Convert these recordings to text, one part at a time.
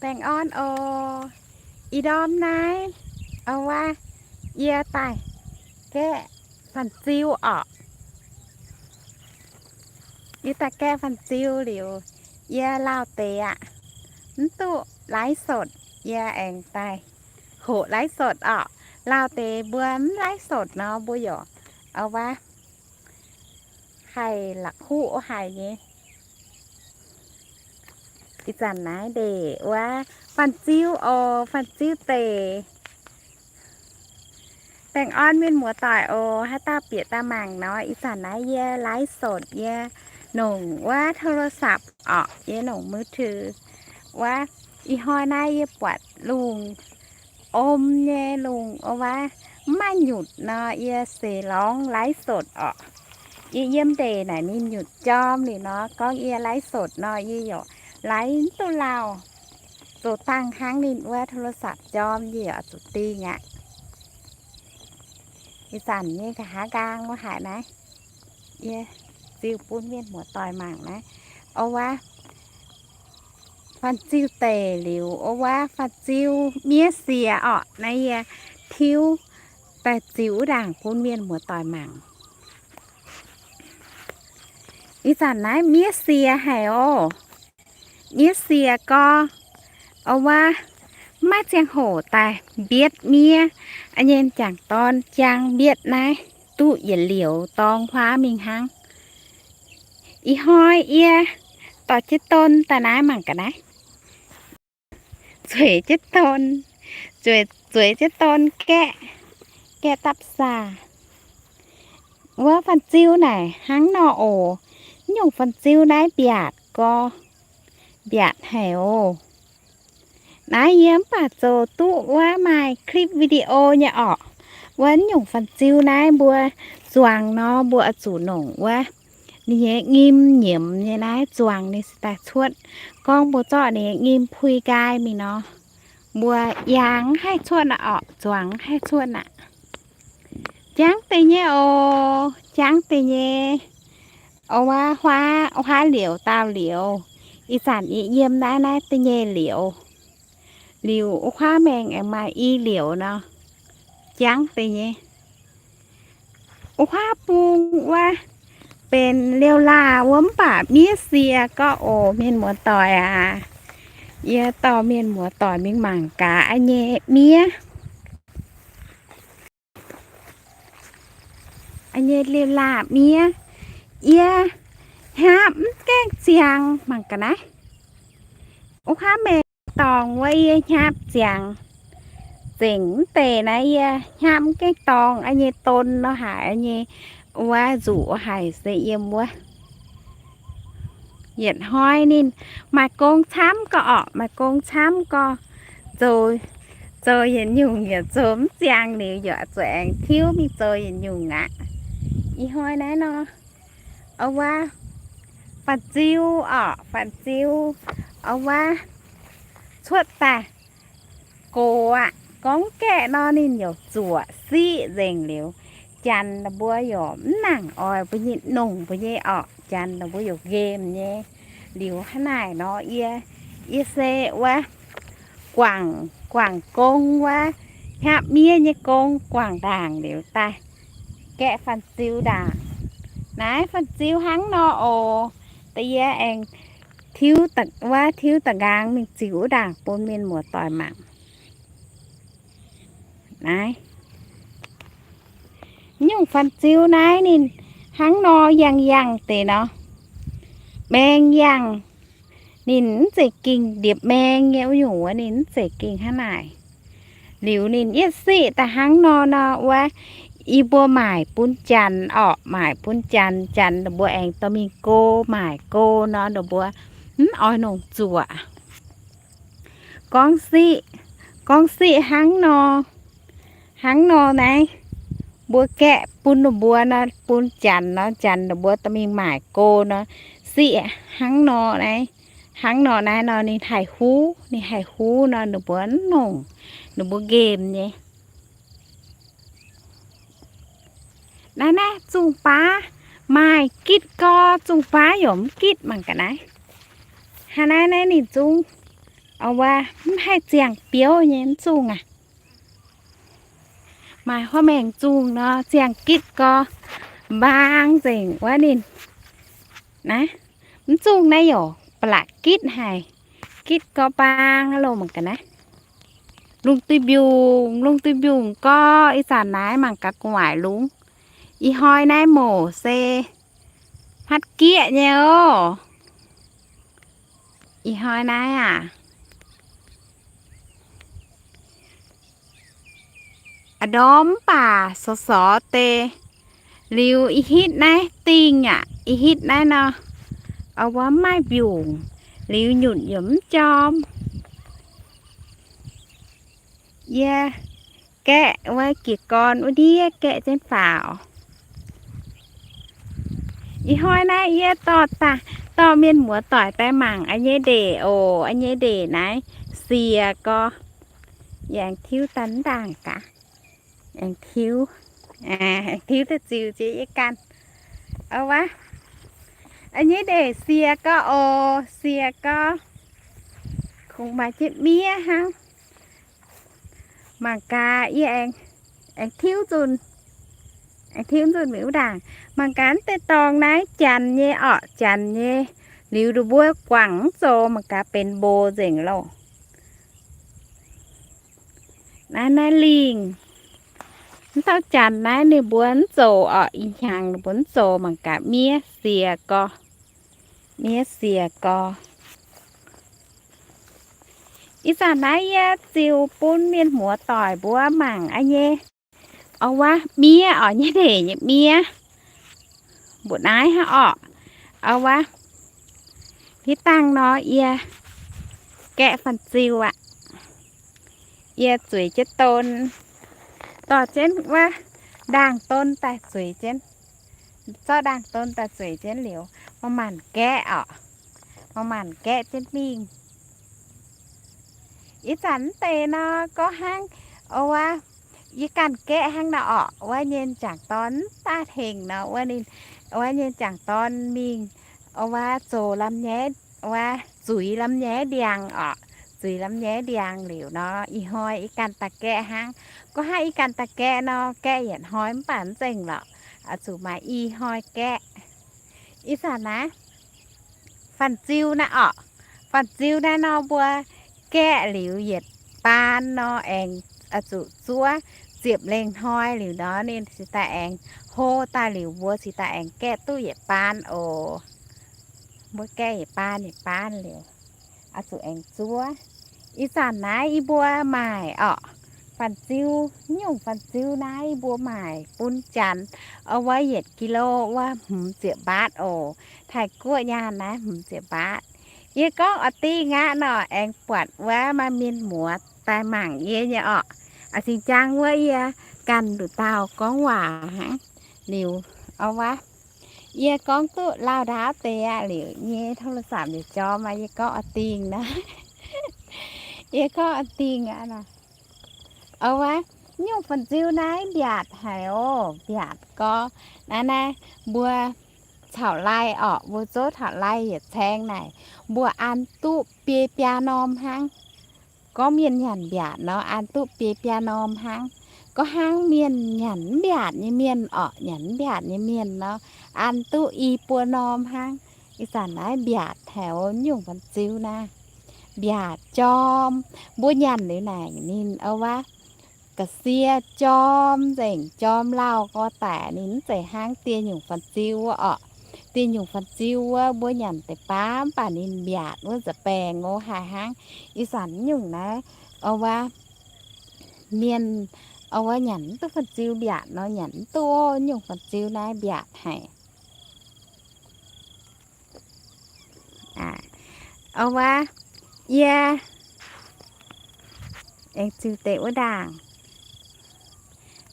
Baengh orn oc. Ih ndorm naaiv, wuov, yie daaih gaeqv fanh-ziu orqc. Yie daaih gaeqv fanh-ziu liuz, yie lauh deix aqv. Mv duqv ไลฟ์สด, yie aengx daaih hoqc ไลฟ์สด orqc. Lauh deix mbuo mv ไลฟ์สด nor mbuo yaac, wuov, haih la'kuqv haic nyei. Ih zanc naaiv ndeic wuov fanh-ziu oc, fanh-ziu deic. Baengh orn mienh muoz-doic oc, haaix dauh bieqc daaih mangc nor, ih zanc naaiv yie ไลฟ์สด yie nongc wuov โทรศัพท์ orqc, yie nongc มือถือ wuov. Ih hnoi naaiv yie buatc lungh om nyei lungh, wuov, mv maaih nyutc nor, yie seix lorngx ไลฟ์สด orqc. Yie yiem ndeic naaic ninh nyutc jorm liuz nor, gorngv yie ไลฟ์สด nor, yie yaac laaix mv duqv lauh. Zoux dangh hnangv ninh wuov โทรศัพท์ jorm, yie yaac zuqc dingh aqv. Ih zanc nyei nqa'haav nqaang wuov haic naaiv, yie ziux bun mienh muoz-doic mangc naaiv. Wuov, fanh-ziu deic liuz, wuov, fanh-ziu miev siex orqc. Naaiv yie tiuv daaih ziux wuov ndaangc bun mienh muoz-doic mangc. Ih zanc naaiv miev siex haic oc. Miev siex gorx, wuov, maiv ziangh hoc daaih mbietv miev. A'nyei m'jangc dorn jang mbietv naaiv duqv yietc liouc dorng huaav mingh hnangv. Ih hnoi yie dorh jienv don daaih naaiv mangc gaax naaiv. Zueiz jienv don, zueiz, zueiz jienv don gaeqv, gaeqv dapv saah. Wuov fanh-ziu naaic hnangv nor oc. Mv nyungc fanh-ziu naaiv mbiaatc gorx, mbiaatc haic oc. Naaiv yie mv baac zoux duqv wuov maaih คลิปวิดีโอ nyei orqc. Wuov nyungc fanh-ziu naaiv mbuo zuangx nor mbuo oix zuqc nongc wuov ninh nyei nyim nyiemz nyei naaiv zuangx ninh se daaih cuotv. Gorngv mbuo zorqv ninh nyei nyim pui nqaai mingh nor, mbuo yangh haih cuotv aqv orqc, zuangx haih cuotv aqv. Jangv deix nyei oc, jangv deix nyei. Wuov huaav, huaav liouc daauh liouc. Ih zanc yie yiem naaiv, naaiv da'nyeic liouc. Liuz wuov huaav maengx aengx maaih i liouc nor. Jangv deix nyei. Wuov huaav bung wuov benx liouh laah wuov mv baac miev siex gorx oc, mienh muoz-doic aac. Yie dorh mienh muoz-doic mingh mangc gaax a'nyei miev. A'nyei liouh laah miev. Yie hnyapv mv gaengh ziangx mangc gaax naaiv. Wuov huaav maengx dorngx wuov yie hnyapv ziangx. Zengc mv deix naaiv yie hnyapv mv gaengh dorngx a'nyei don nor haic, a'nyei wuov nzuqc haic se yiem wuov. Yietc hnoi ninh maaih gong camv gorx orqc, maaih gong camv gorx, zoux, zoux yietc nyungc yaac zoux mv ziangx liuz yaac zuqc aengx tiuv mingh zoux yietc nyungc aqv. Ih hnoi naaiv nor, wuov, fanh-ziu orqc, fanh-ziu, wuov, cuotv daaih gox aqv. Gorngv gaeqv nor ninh yaac zuoqc siqv nzengc liuz, janx mbuo yaac mv nangc oix mbuo nyei nongc mbuo nyei orqc, janx mbuo yaac nqemh nyei. Liuz hnangv naaic nor yie, yie se wuov guangc, guangc gong wuov, hnyapv miev nyei gong guangc ndaangc liuz daaih gaeqv fanh-ziu ndaangc. Naaiv fanh-ziu hnangv nor oc. Da'yie aengx tiuv, wuov tiuv da'nqaang mingh ziux wuov ndaangc bun mienh muoz-doic mangc. Naaiv nyungc fanh-ziu naaiv ninh hnangv nor yangh yangh deix nor, maeng yangh. Ninh mv zeiz gengh ndiepv maeng nyei wuov nyungc wuov, ninh mv zeiz gengh hnangv naaic. Liuz ninh yietv siqv daaih hnangv nor nor wuov, yie mbuo maaic bun janx orqc, maaic bun janx, janx ninh mbuo aengx dorh mingh go, maaic go nor ninh mbuo mv oix nongc zuoqc. Gorngv siqv, gorngv siqv hnangv nor, hnangv nor naaiv, mbuo gaeqv bun ninh mbuo nor, bun janx nor, janx ninh mbuo dorh mingh maaic go nor, siqv hnangv nor naaiv, hnangv nor naaiv nor ninh haih huv, ninh haih huv nor ninh mbuo mv nongc, ninh mbuo nqemh nyei. Naaiv naaiv zungh baav maaih gitv gorx, zungh baav yaac mv gitv mangc gaax naaiv. Hnangv naaiv naaiv ninh zungv Wuov mv haih ziangh biouv nyei, mv zungh aqv. Maaih huov maengc zungh nor, ziangh gitv gorx, mbaang nzengc wuov ninh. Naaiv, mv zungh naaiv youc ba'laqc gitv haic, gitv gorx mbaang loh mangc gaax naaiv. Lungh duih mbiungc, lungh duih mbiungc gorx, ih zanc naaiv mangc gaax gu'nguaaic lungz. Ih hnoi naaiv mouc se hmatv gieqv nyei oc. Ih hnoi naaiv aac, a'ndorm mv baac sorx sorx deix. Liuz ih hitv naaiv dingh aac, ih hitv naaiv nor, wuov mv maaih mbiungc, liuz nyutc yaac mv jorm. Yie gaeqv wuov jiez gorn wuov ndiev gaeqv jienv faaux. Ih hnoi naaiv yie dorh, dorh mienh muoz-doic daaih mangc yie nyei ndeic oc. Yie nyei ndeic naaiv sie gorx. Yie aengx tiuv daaih mv ndaangc gaax. Aengx tiuv, aengx tiuv daaih ziux jiex yie ganh. Wuov, yie nyei ndeic sie gorx oc, sie gorx. Kungx maaih jienv miev hnangv. Mangc gaax yie aengx, aengx tiuv nzunc, aengx tiuv nzunc mingh wuov ndaangc. Mangc gaax deix dorngx naaiv janx nyei orqc, janx nyei. Liuz ninh mbuo guangc mv zoux, mangc gaax benx mbo nzengc loh. Naaiv, naaiv lingh, mv dauh janx naaiv ninh mbuo mv zoux orqc, ih hnyangx ninh mbuo mv zoux, mangc gaax miev sie gorx, miev sie gorx. Ih zanc naaiv yie ziux bun mienh muoz-doic mbuo mangc aqv nyei. Wuov miev orqc, nyei ndeic nyei miev. Mbuoqc naaiv hnangv orqc. Wuov, hitv dangh nor yie gaeqv fanh ziu aqv. Yie zueiz jienv don, dorh jienv wuov ndaangh don daaih zueiz jienv, zorqv ndaangh don daaih zueiz jienv liuz, manc-manc gaeqv orqc, manc-manc gaeqv jienv mingh. Ih zanc mv deix nor gorngv hnangv, wuov, yie ganh gaeqv hnangv nor orqc, wuov nyei m'jangc dorn mv daaih tengx nor, wuov ninh, wuov nyei m'jangc dorn mingh, wuov zoux lamh nyaiv, wuov zuiz lamh nyaiv ndiangx orqc, zuiz lamh nyaiv ndiangx liuz nor, ih hnoi yie ganh daaih gaeqv hnangv. Gorngv hnangv yie ganh daaih gaeqv nor, gaeqv yietc hnoi mv baac mv nzengc lorqc, oix zuqc maaih i hnoi gaeqv. Ih zanc naaiv fanh ziu naaiv orqc, fanh ziu naaiv nor mbuo gaeqv liuz yietc baan nor aengx zuqc zuov ziepc lengh hnoi liuz nor ninh cingx daaih aengx hlo daaih liuz mbuo cingx daaih aengx gaeqv duqv yietc baan oc. Mbuo gaeqv yietc baan yietc baan liuz, oix zuqc aengx zuov. Ih zanc naaiv yie mbuo maaic orqc, fanh ziu, nyungc fanh ziu naaiv yie mbuo maaic bun janx, wuov yietc kilo wuov hmz ziepc mbaatv oc. Taiv-Guoqv nyaanh naaiv hmz ziepc mbaatv. Yie gorngv oix dingh aqv nor aengx buatc wuov maaih mienh muoz daaih mangc yie nyei orqc. A'cingx jaang wuov yie ganh nduqc dauh gorngv waac hnangv. Liuz, wuov, yie gorngv duqv lauh ndaauv deix aqv, liuz nyei โทรศัพท์ liuz jorm aqv, yie gorngv oix dingh naaiv. Yie gorngv oix dingh aqv nor. Wuov, nyungc fanh ziu naaiv mbiaatc haic oc, mbiaatc gorx. Naaiv naaiv mbuo caux lai orqc, mbuo zouv taux lai yietc caeng naaic, mbuo an duqv biei biaa norm hnangv. Gorngv mienh nyanc mbiaatc nor, an duqv biei biaa norm hnangv. Gorngv hnangv mienh nyanc mv mbiaatc nyei mienh orqc, nyanc mv mbiaatc nyei mienh nor, an duqv i buo norm hnangv. Ih zanc naaiv mbiaatc haic oc, nyungc fanh ziu naaiv. Mbiaatc jorm, mbuo nyanc liuz naaic ninh, wuov, ga'sie jorm nzengc, jorm lauh gorx daic, ninh mv zeiz hnangv dieh nyungc fanh ziu wuov orqc. Dieh nyungc fanh ziu wuov mbuo nyanc deix baav mv baac ninh mbiaatc wuov nza'baengx oc, haiz hnangv. Ih zanc nyungc naaiv, wuov, mienh, wuov, nyanc mv duqv fanh ziu mbiaatc nor, nyanc mv duqv nyungc fanh ziu naaiv mbiaatc haic. Wuov, yie aengx ziux deix wuov ndaangc.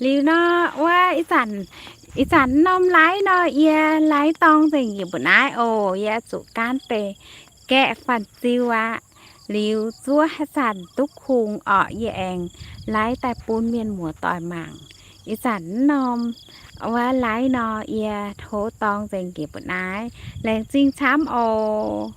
Liuz nor, wuov, ih zanc, ih zanc norm laiv nor, yie laiv dorng nzengc yie mbuo naaiv oc. Yie zuqc gaanv deix gaeqv fanh ziu aqv. Liuz zuov haaix zanc duqv kungx orqc, yie aengx laiv daaih bun mienh muoz-doic mangc. Ih zanc norm wuov laiv nor, yie tov dorng nzengc yie mbuo naaiv. Laengz zingh camv oc.